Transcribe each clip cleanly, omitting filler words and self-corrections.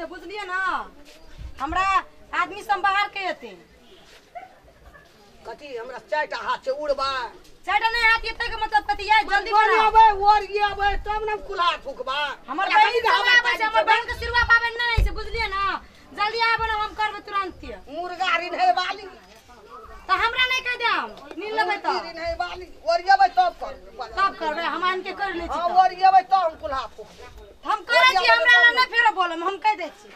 छै बुझलियै ना। हमरा आदमी सब बाहर के एते कथी हमरा चारिटा हाथ छै उड़बा चारिटा नहीं हाथ एते के मतलब कथी या जल्दी बनाओ आबै और ये आबै तब न कुल्हा फुकबा। हमर बहिन सब आबै छै हमर बहिन के सिरवा पाबै नहीं छै बुझलियै ना। जल्दी आबो ना हम करबै तुरंत। मुर्गा रिन्हे वाली त हमरा नहीं कह देम नीन लेबै त रिन्हे वाली ओरियबै तब करबै तब करबै हम आन के कर लै छी। हां ओरियबै तब हम कुल्हा फुकबै। हम करै छी हमरा ला नहीं फेरो बोलम हम कह दै छी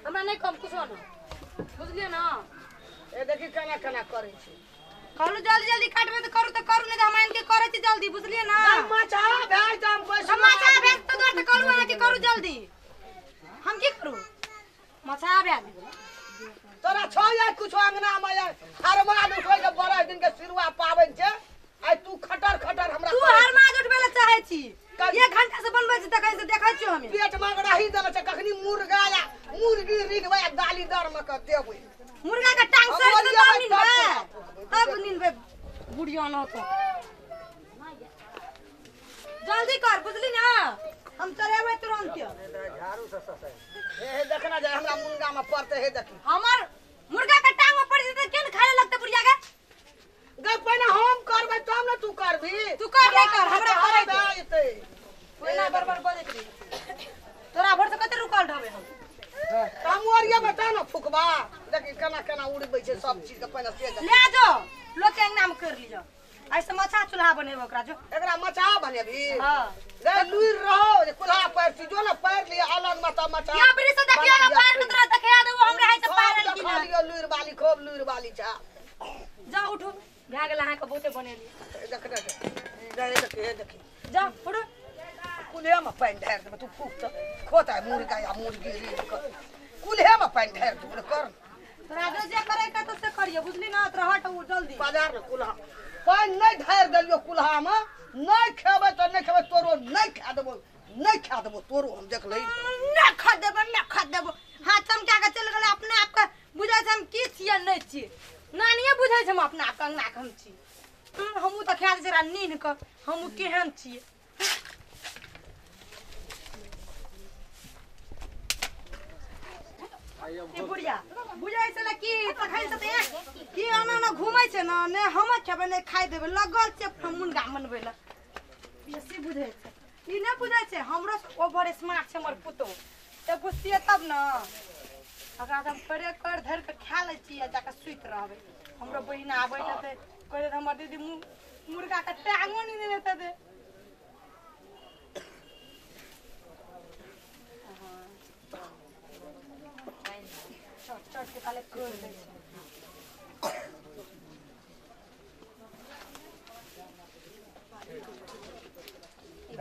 हमरा नहीं कम कुछो ना बुझलियै ना। ए देखी केना केना करै छी कहलु जल्दी जल्दी काटबै त करू त करू नहीं त हम आन के करै छी जल्दी बुझलियै ना। मचा भेज हम पैसा मचा भेज त तोर त कहलु अहाँ के करू जल्दी हम की करू मचा भेज तोरा छौ या कुछ अंगना में यार हरमाद उठबै के बड़ा दिन के सिरुआ पाबनि छै आइ तू खटर खटर हमरा तू हरमाद उठबै ल चाहै छी एक घंटा से बनबै छी तखन से देखै छियो हम पेट में रही देले छै कखनी मुर्गा या मुर्गी रिगबै आ दाली दर में के देबै मुर्गा के टांग सड़ के तब निनबै तब निनबै बुढ़िया न तो जल्दी कर बुझली ना हम चलेबै तुरंत। झाड़ू से ससै हे देखना जाय हमरा मुर्गा में पड़ते हे देखी हमर मुर्गा के टांग में पड़ जेतै केन खाए लगतै बुढ़िया के गै पहिने हम करबै तब ने तू करबी तू कर नहीं कर हमरा करै दे जेतै ओना बरबर बजैत रही तोरा भर से कते रुकल रहबै हम हम ओरिया बता ना फुकबा देखी केना केना उड़बै छै सब चीज के पहिने से ले जो लोक के अंगना में कर लियो ऐसे मछा चूल्हा बनेबो ओकरा जो एकरा मछा बनेबी। हां गै लुइर रहो जे कुल्हा पैर छी जो ना पैर लिया अलग मत मछा या बरी से देखियो ना पैर के तोरा देखा देबो हमरा है से पैर की ना लियो लुइर वाली खूब लुइर वाली छा जा उठू भए गेल अहाँ के बहुते बनेली देखने दे देख देखी जा उठू कुल्हे में पानि ढारि देबै तू फूक त खोता मुर्गा या मुर्गी री कुल्हे में पानि ढारि देबै कर तोरा जो जे करे के तो से करियो बुझली ना तोरा हट उ जल्दी बाजार में कुल्हा पानि नहीं ढारि देलियो कुल्हा में नहीं खेबै त नहीं खेबै तोरो नहीं खा देबो नहीं खा देबो तोरो हम देख लई ना खा देबो ना खा देबो। हां चमका के चल गेलै अपने आप के बुझै छै हम की छियै नहीं छियै नानिये बुझै छै हम अपना आप के अंगना के हम छी हमहूँ त खा दै छै नीन के हमहूँ केहन छियै। ई बुढ़िया बुझै छलै कि तखन से तऽ की एना एना घूमै छै ने नहि हम खेबै नहि खाइ देबै लगल छै अपना मुर्गा मनबै लए बेसी बुझै छै ई नहि बुझै छै हमरो ओवर स्मार्ट छै हमर पुतोहु तऽ बुझतियै तब ने ओकरा हम करे कर धरि कऽ खा लै छियै जाकऽ सुति रहबै। हमरो बहिन आबै हेतै कहै हमर दीदी मुर्गाके टांगो नहि देने दे चट चट के ताले कर दै छै। ई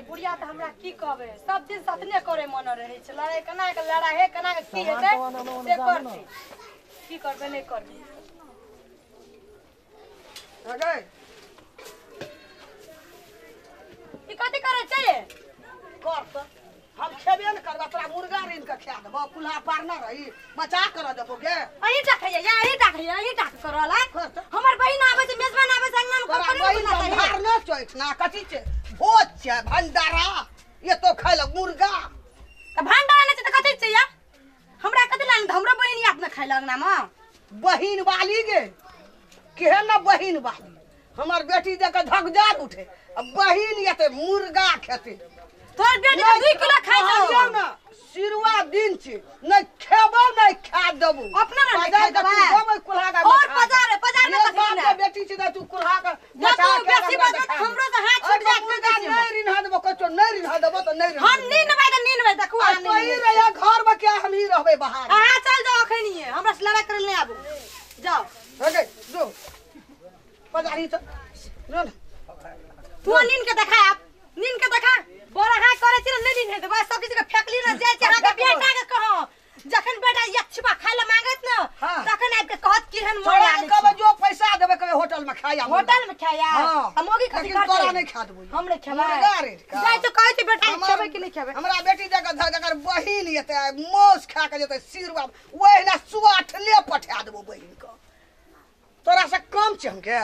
बुढ़िया तऽ हमरा की कहबै सब दिन सतने करे मन रहै छै लड़ाइ केना के लड़ाइ हे केना के की हेतै से करतै की करबै नहि करबै। गै ई कथी करै छै कर त हम खेबे न करबै तोरा मुर्गा रिन के खा देबो कुल्हा पारना रही मचा कर देबो गे अहीं टा खैया या अहीं टा खैया अहीं टा करल हमर बहिन आबै छै मेजबान आबै छै अंगना में तोरा बहिन भंडार न चोइठ ना कथी छै भोज छै भंडारा ये तो खाय ल मुर्गा त भंडारा नै छै त कथी छै या हमरा कथी लान हमरो बहिन याद न खाय ल अंगना में बहिन वाली गे केहन न बहिन वाली हमर बेटी देख के धकजार उठे आ बहिन एते मुर्गा खेते तोर बेटी के 2 किलो खाइ छौ ना सिरुआ दिन छै नहीं खेबो नहीं खा देबो अपना ना खाइ देबै कुल्हा के और बाजार बाजार में कथी ना बेटी छै तू कुल्हा के मचा के बेसी बजत हमरो से हाथ छूट जात नहीं रिन्हा देबो कचो नहीं रिन्हा देबो त नहीं हम नीनबै त नीनबै देखू आ तो ही रह घर में क्या हम ही रहबै बाहर अहाँ चल जाओ अखनिए हमरा से लड़ाई करे नहीं आबू जाओ ओके जो बाजार ही त नो तू नीन के देखा आप नीन के देखा बोला हां करे छी नहीं नीन हेतै बस सब किछु के फेकली न जाय छै अहाँ के बेटा के कहो जखन बेटा एक छिपा खाय ल मांगत न तखन आबि के कहत केहन मोन लागै कब जो पैसा देबै कबे होटल में खाया होटल में खाया आ मोगी कथी करतै तोरा नहीं खा देबो हम नहीं खेबै जाय तो कहै छी बेटा खेबै कि नहीं खेबै हमरा बेटी जगह जकर बहिन एतै मौस खा के जेतै सिरवा ओहिना सुआठले पठा देबो बहिन के तोरा से कम छै हमके।